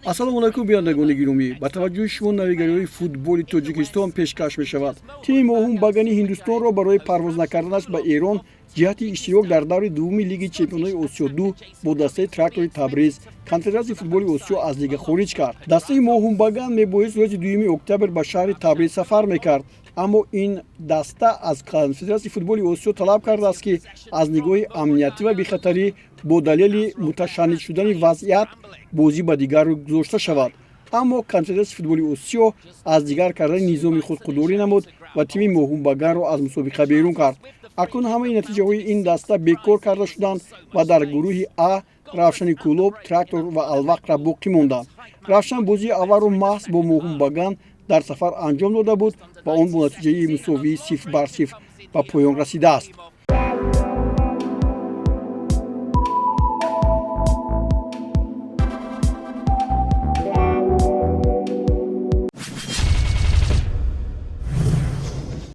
Ассалому алайкум, бинандагони гиромӣ! Ба таваҷҷӯҳи шумо навигариҳои футболи Тоҷикистон пешкаш мешавад. Тими Моҳун Багани Ҳиндустонро барои парвоз накарданаш ба Эрон ҷиҳати иштирок дар даври дуввуми Лиги чемпионои Осиё 2 бо дастаи Трактори Табриз Конфедератсияи футболи Осиё аз лига хориҷ кард. Дастаи Моҳунбаган мебоист рӯзи 2 октябр ба шаҳри Табриз сафар мекард, аммо ин даста аз Конфедератсияи футболи Осиё талаб кардааст, ки аз нигоҳи амниятӣ ва бехатарӣ бо далели муташанниҷ шудани вазъият бозӣ ба дигар гузошта шавад. Аммо Конфедератсияи футболи Осиё аз дигар кардани низоми худ худдорӣ намуд ва тими Моҳунбаганро аз мусобиқа берун кард. Акнун ҳамаи натиҷаҳои ин даста бекор карда шуданд ва дар гурӯҳи А Равшани Кӯлоб, Трактор ва Алвақра боқӣ монданд. Равшан бозии аввалро маҳз бо Моҳунбаган дар сафар анҷом дода буд ва он бо натиҷаи мусовии 0-0 ба поён расидааст.